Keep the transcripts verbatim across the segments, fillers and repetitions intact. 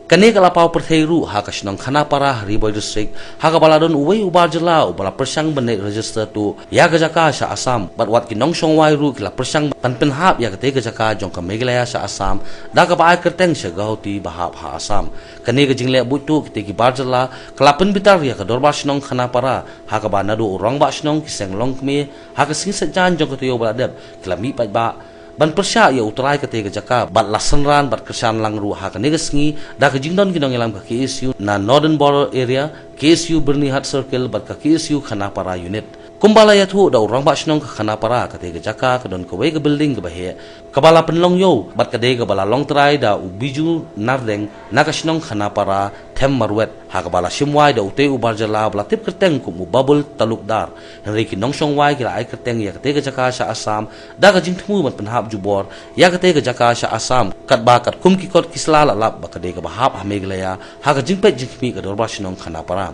Kane ka la paw pyrthei ruh ha ka shnong Khanapara, Ri Bhoi District, ha kaba la don uwei u bar jylla uba la pyrshang ban leit register tuh ïa ka jaka sha Assam, bad wat ki nongshong wai ruh ki la pyrshang ban pynhap ïa katei ka jaka jong ka Meghalaya sha Assam, da kaba ai kyrteng sha Guwahati ba hap ha Assam. Kane ka jingleh buit tuh kitei ki bar jylla ka la pynbitar ïa ka dorbar shnong Khanapara, ha kaba naduh u rangbah shnong, ki seng longkmie, ha ka sngi Saitjaiñ jong ka taïew ba la dep, ki la mih paidbah ban pyrshah ïa u trai katei ka jaka, bad la synran bad kyrshan lang ruh ha kane ka sngi da ka jingdon ki nongïalam ka K S U na Northern Border Area, K S U Byrnihat Circle bad ka K S U Khanapara Unit. Kumba la ïathuh da u rangbah shnong ka Khanapara, katei ka jaka ka don kawei ka building kaba heh, kaba la pynlong ïew, bad ka dei kaba la long trai da u Biju Nardeng na ka shnong Khanapara, Them Marwet, ha kaba la shim wai da utei u bar jylla ba la tip kyrteng kum u Babul Talukdar. Hynrei ki nongshong wai ki la ai kyrteng ïa katei ka jaka sha Assam da ka jingthmu ban pynhap jubor ïa katei ka jaka sha Assam, katba katkum ki kot ki sla la lap ba ka dei kaba hap ha Meghalaya, ha ka jingpeit jingkhmih ka dorbar shnong Khanapara.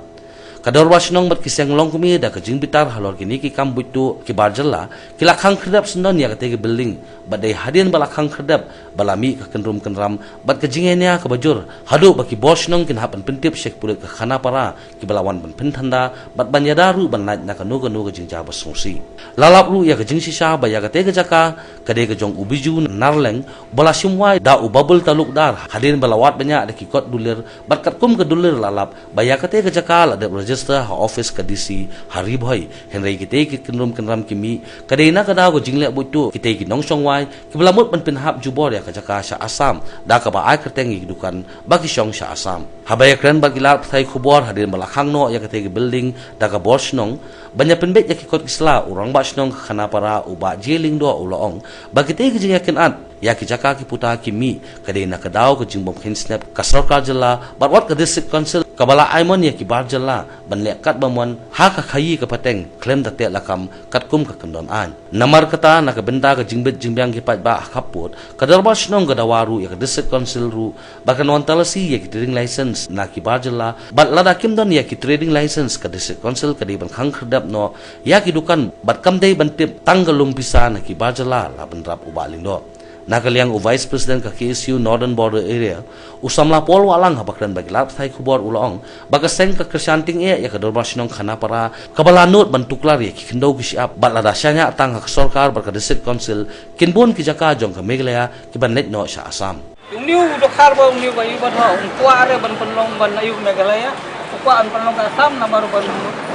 Ka dorbar shnong bad ki seng longkmie da ka jingbitar halor kine ki kam buit tuh ki bar jylla, ki la khang khyrdep syndon ïa katei ka building, bad dei hadien ba la khang khyrdep ba la mih ka kynrum kynram bad ka jingïania kaba jur, haduh ba ki bor shnong kin hap ban pyntip sha ki pulit ka Khanapara, kiba la wan ban pynthanda bad ban ïada ruh ban lait na kano kano ka jingjia ba sngewsih. La lap ruh ïa ka jingshisha ba ïa katei ka jaka ka dei ka jong u Biju Narleng, ba la shim wai da u Babul Talukdar hadien ba la wad bniah da ki kot dulir, bad katkum ka dulir la lap ba ïa katei ka jaka la dep register ha office ka D C ha Ri Bhoi. Hynrei kitei ki kynrum kynram ki mih ka dei na ka daw ka jingleh buit tuh kitei ki nongshong wai, kiba la mut ban pynhap jubor ïa ka jaka sha Assam da kaba ai kyrteng ïa ki dukan ba ki shong sha Assam. Haba ïakren bad ki lad pathai khubor hadien ba la khang noh ïa katei ka building da ka bor shnong ban ïa pynbeit ïa ki kot ki sla, u rangbah shnong ka Khanapara, u Bah J Lyngdoh, u la ong ba kitei ki jingïakynad ïa ki jaka ki puta ki mih ka dei na ka daw ka jingbym kheiñ snep ka sorkar jylla bad wat ka District Council, kaba la ai mon ïa ki bar jylla ban leh katba mon ha ka khaïi ka pateng khlem da teh lakam katkum ka kyndon aiñ. Namar kata, na ka bynta ka jingbit jingbiang ki paidbah ha khappud, ka dorbar shnong ka dawa ruh ïa ka District Council ruh ba kan wan talasi ïa ki trading license na ki bar jylla, bad lada kim don ïa ki trading license, ka District Council ka dei ban khang khyrdep noh ïa ki dukan, bad kam dei ban tip tang ka lum pisa na ki bar jylla, la bynrap u Bah Lyngdoh. Na ka liang u Vice President ka K S U Northern Border Area, u samla Paul Wahlang, haba kren bad ki lad pathai khubor u la ong ba ka seng ka kyrshan tyngeh ïa ka dorbar shnong Khanapara, kaba la nud ban tuklar ïa ki khyndew ki shyiap, bad lada shaniah tang ha ka sorkar bad ka District Council, kin bun ki jaka jong ka Meghalaya ki ban leit noh sha Assam. Uni u dokhar ba uni ba ïu ba tha, um kwah re ban pynlong ban ïu Meghalaya, u kwah ban pynlong ka Assam, namar ban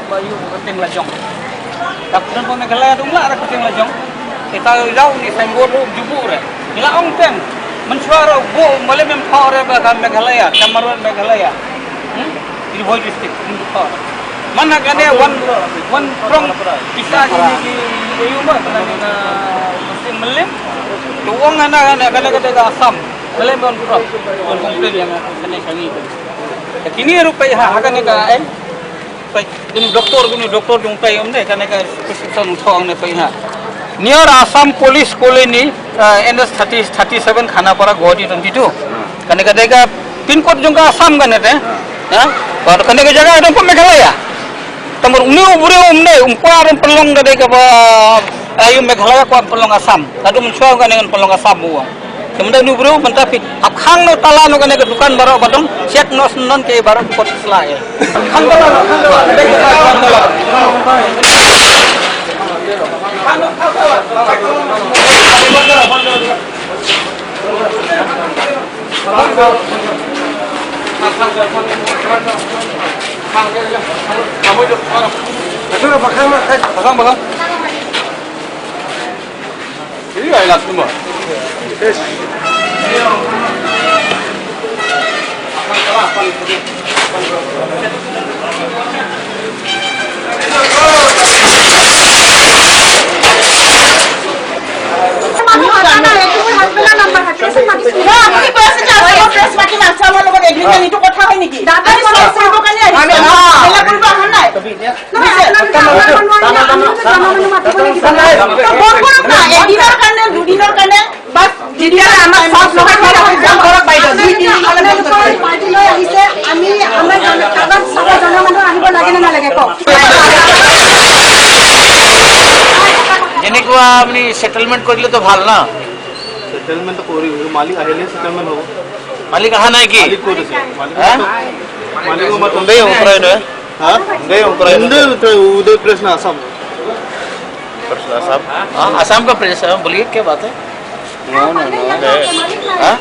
ba ïu ka kyrteng la jong. Ka pynlong ba Meghalaya dum la re kyrteng la jong. Kita ïa uni signboard ruh jubu re. Ila ong ten. Mynshuwa re bu male mem thaw re ba ka Meghalaya, Tamaron Meghalaya. Hmm? Ri Bhoi district, hmm, thaw. Mana kane wan wan prong pisa ji ni ki ïu ma kane na mesin melim. Tu ong ana kane kane kane ka Assam. Kane mon prop, mon complain ïa nga kane ka ngi. Ka kini ruh peit ha, ha kane ka, eh. Peit, kini doktor, kini doktor jong peit ym dei, kane ka prescription u thong ne peit ha. Near Assam Police Colony, uh, N S thirty, thirty-seven Khanapara, Guwahati twenty-two. Kane ka dei ka pin code jong ka Assam kane te. Ha? Bad kane ka jaka dong pynlong Meghalaya. Tamar uni u briew um dei, um kwah ruh pynlong ka dei kaba, eh, ïu Meghalaya, kwah pynlong Assam. Lada mynshuwa kane ngan pynlong Assam u ong. Te mynta uni u briew mynta phi ap khang noh tala noh kane ka dukan baroh ba dong, check noh syndon ki baroh ki kot ki sla ïa. Khang tala, khang tala. যেনেকুৱা আপুনি ছেটেলমেণ্ট কৰিলে তো ভাল না। ছেটেলমেণ্ট কৰি মালিক আহিলে ছেটেলমেণ্ট হ'ব। मालिक अहा नाय कि? मालिक को देखे। मालिक हाँ? मालिक को मत उंडे उतराय ना। हाँ? उंडे उतराय ना। उंडे उतराय, उदय प्रेस ना आसाम। प्रेस ना आसाम। हाँ, आसाम का प्रेस है, बोलिए क्या बात है? না, না, না। हाँ?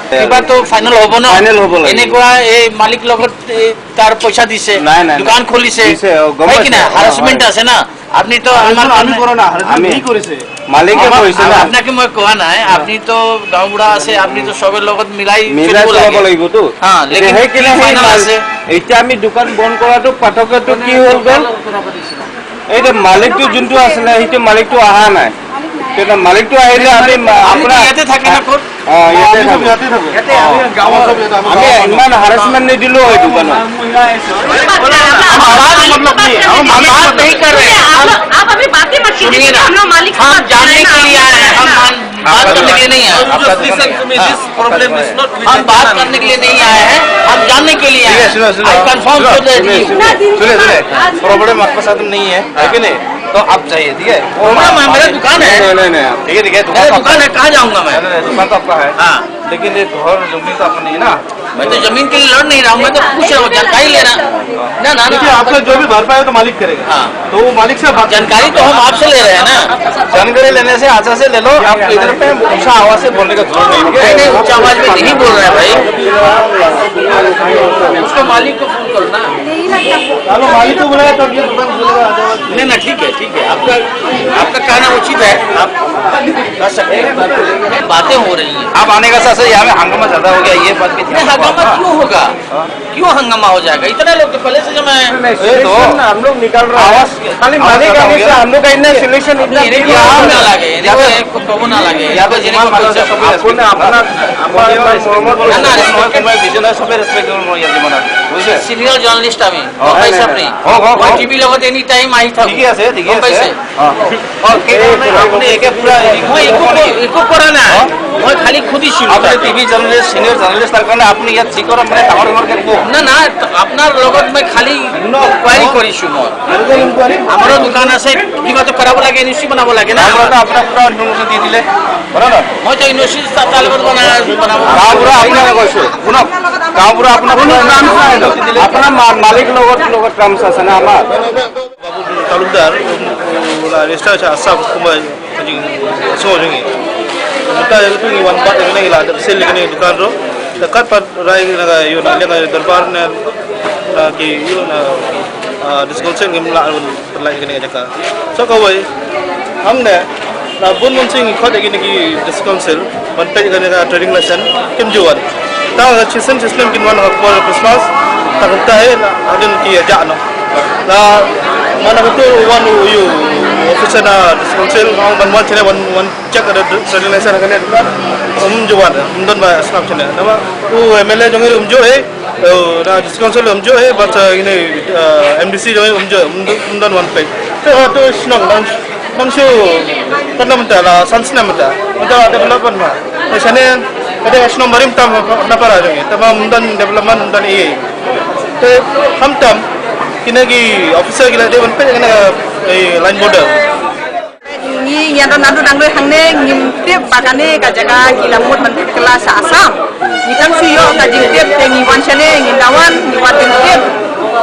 কিবা তো ফাইনেল হ'ব ন? ফাইনেল হ'ব লাগে। এনেকুৱা এই মালিক লগত এই তাৰ পইচা দিছে, নাই, নাই, নাই। দোকান খুলিছে, দিছে, অ, গম হয় কি পাইছো। না? অ, হাৰাছমেণ্ট হয়। আছে না? আপনি তো আমাৰ আমি, আমি কাৰণে কৰা না, হাৰাছমেণ্ট আমি সি কৰিছে। মালিকে আমাৰ কৰিছে না। আপোনাকে মই কোৱা নাই, আপুনি তো গাঁওবুঢ়া আছে, আপুনি তো সবে লগত মিলাই মিলাই চলিব চলাব লাগে। লাগিবতো। হা, এতিয়া লেকিন সেইকাৰণে কি সেই ফাইনেল মাল-, আছে? এতিয়া আমি দোকান বন্ধ কৰাটো পাঠকটো কি হ'ল গ'ল? এই যে মালিকটো যোনটো আছিলে, সেইটো মালিকটো অহা নাই। তেতিয়া মালিকটো আহিলে আমি মা-, আপুনি আপোনাৰ ইয়াতে থাকে না ক'ত? অ, ইয়াতে আমি চব থাকো। ইয়াতে থাকো। ইয়াতে আমি অ। গাঁৱৰ চব ইয়াতে, আমি আমি গাঁৱৰ মানুহ। ইমান হাৰাছমেণ্ট নিদিলো হয় দোকানত। हम बात नहीं कर रहे हैं, हम आप बात नहीं कर रहे हैं। आप, आप अभी बातें मत कीजिए, सुनिए ना, हम लोग मालिक से हम बात जानने कर रहे के हैं। लिए आए हैं, हम मान-, बात करने के लिए नहीं आए हैं। Listen to me, this problem is not with हम बात करने के लिए नहीं आए हैं, हम जानने के लिए आए हैं। सुनो, सुनो, I confirm सुनो, to the सुनिए, सुनिए, सुनिए, सुनिए। प्रॉब्लम आपका साथ में नहीं है, है कि नहीं? तो आप जाइए, ठीक है? प्रॉब्लम है, मेरा दुकान है। नहीं, नहीं, नहीं, नहीं। ठीक है, ठीक है, मेरा दुकान है, कहाँ जाऊंगा मैं? नहीं, नहीं, दुकान तो आपका है। हाँ। लेकिन ये घर जमीन तो आपका नहीं है ना? मैं तो जमीन के लिए लड़ नहीं रहा हूँ, मैं तो पूछ रहा हूँ, जानकारी ले रहा हूँ। ना, ना, ना। देखिए, आपका जो भी भरपाई हो तो मालिक करेगा। हाँ। तो वो मालिक से बात जानकारी तो हम आपसे ले रहे हैं ना। जानकारी लेने से अच्छा से ले लो, आप इधर पे ऊंचा आवाज से बोलने का जरूरत नहीं है। नहीं, नहीं, ऊंचा आवाज में नहीं बोल रहे हैं भाई। उसको मालिक को फोन करो ना। चलो, मालिक को बुलाया, तब ये दुकान खुलेगा, आ जाओ। नहीं, नहीं, ठीक है, ठीक है। आपका, आपका कहना उचित है, आप कर सकते हैं। बातें हो रही हैं। आप आने का साथ साथ यहाँ में हंगामा ज्यादा हो गया, ये बात भी नहीं, हंगामा क्यों होगा? क्यों हंगामा हो जाएगा? इतने लोग तो पहले से जमा है। ये तो हम लोग निकाल रहे हैं। आवाज, खाली आवाज मालिक ज्यादा हो आने से गया। हम लोग का इतना सिलेक्शन इतना नहीं, नहीं, क्यों ये हो रहा है? ना लगे, ये तो एक को कबो ना लगे। यहाँ पे जिन्हें को कोई से आपने अपना, अपना, अपना, ना, ना, अपना, respect। अपना vision है, सबे respect करना चाहिए, बुझे? Senior journalist আমি। অ, গম পাইছে আপুনি? হওক, হওক, মই হওক। টিভিৰ লগত এনি টাইম আহি থাকোঁ। ঠিকে আছে, ঠিকে গম আছে। পাইছে? অ। অ, কি কাৰণে আপুনি একে পুৰা মই একো ক-, একো কৰা নাই। অ? মই খালি সুধিছিলোঁ। আপুনি টিভি জাৰ্নেলিষ্ট, ছিনিয়ৰ জাৰ্নেলিষ্ট, তাৰ কাৰণে আপুনি ইয়াত যি কৰে মানে ডাঙৰ ডাঙৰকে ক'ব। না, না, আপোনাৰ লগত মই খালি ইনকুৱাৰী কৰিছোঁ মই। আমাৰো দোকান আছে, কিবা এটা কৰাব লাগে, এন অ' চি বনাব লাগে না। আপোনাক পুৰা ইনফৰমেশ্যন দি দিলে। মই তো ইন অ' চি তাৰ লগত বনা-, বনাব। গাঁওবুঢ়া আপোনাক কৈছোঁ, শুনক, গাঁওবুঢ়া আপোনাক কোনো কাম নাই। আপোনাৰ মা-, মালিক লগত, লগত কাম আছে না আমাৰ? Babu Talukdar, um, u la register cha Assam kumba ka jingsngew jong ngi. Mynta ïa katu ngi wan bat ïa kane, ngi la dep sel ïa kane ka dukan ruh. Te kat pat rai na ka ïoh na liang ka dorbar ne, na ki ïoh na, ah, district council ngim lah ban pynlait ïa kane ka jaka. So kawei hangne, na bun bun sien ngi khot ïa kine ki district council ban peit ïa kane ka trading license, kim ju wan. Ta ka chisem chisem kin wan ha ka por Christmas, ta kumta hi na hadien ki ïa jah noh. Na mana katu wan u ïoh officer na district council, nga ong ban wan shane wan, wan check ka trading license ha kane ka dukan. Um ju wan, um don ba sngap shane. Namar u M L A jong ngi um ju eh, eh, na district council um ju eh, bad, eh, ine, eh, M D C jong ngi um ju, um don, um don wan peit. Te ha tu shnong dang Nang shu, kan mynta la san snem mynta. Mynta la development ma. Te shane, ka dei ka shnong barim tam na para jong ngi. Te ma ym don development, ym don ei ei. Te khamtam kine ki officer ki la dei ban peit kane ka, eh, line border. Ngi, ngi ïa don naduh dang dei hangne, ngim tip ba kane ka jaka ki la mut ban peit kylla sha Assam. Ngi tang shu ïoh ka jingtip te ngi wan shane, ngi da wan, ngi wad jingtip.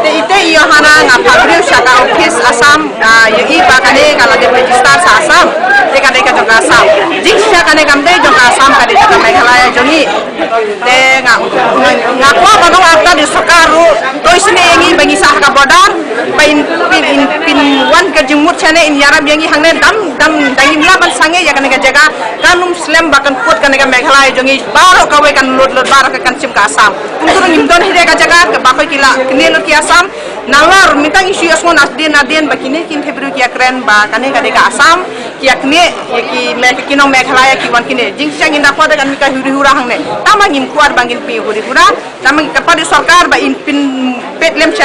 Te ite ïoh hana nga phah briew sha ka office Assam, ah, ïohi ba kane ka la dep register sha Assam. Te ka dei ka jong ka Assam. Jingshisha kane kam dei jong ka Assam, ka dei jong ka Meghalaya jong ngi. Te nga, nga, nga kwah ban ong ha kata ka sorkar ruh to isynei ïa ngi ba ngi sah ha ka border. Ba in, pyn, in, pynwan ka jingmut shane, in ïarap ïa ngi hangne, dam, dam, dang im lah ban sangeh ïa kane ka jaka. Kan ym slem ba kan kut kane ka Meghalaya jong ngi baroh kawei, kan lut lut baroh ka kan shim ka Assam. Kumta ruh ngim don hi de ka jaka kaba khoi ki la knieh lut ki Assam. Nalor mynta ngi shu ïohsngew nadien nadien ba kine ki hynriew briew ki ïakren ba kane ka dei ka Assam, ki ïaknieh ïa ki Me-, ki nong Meghalaya ki wan kine. Jingshisha ngin da kwah da kan mih ka huri hura hangne. Tangba ngim kwah ba ngin pynhuri hura. Tangba ngi kyrpad ïa sorkar ba in pynpeit lem sha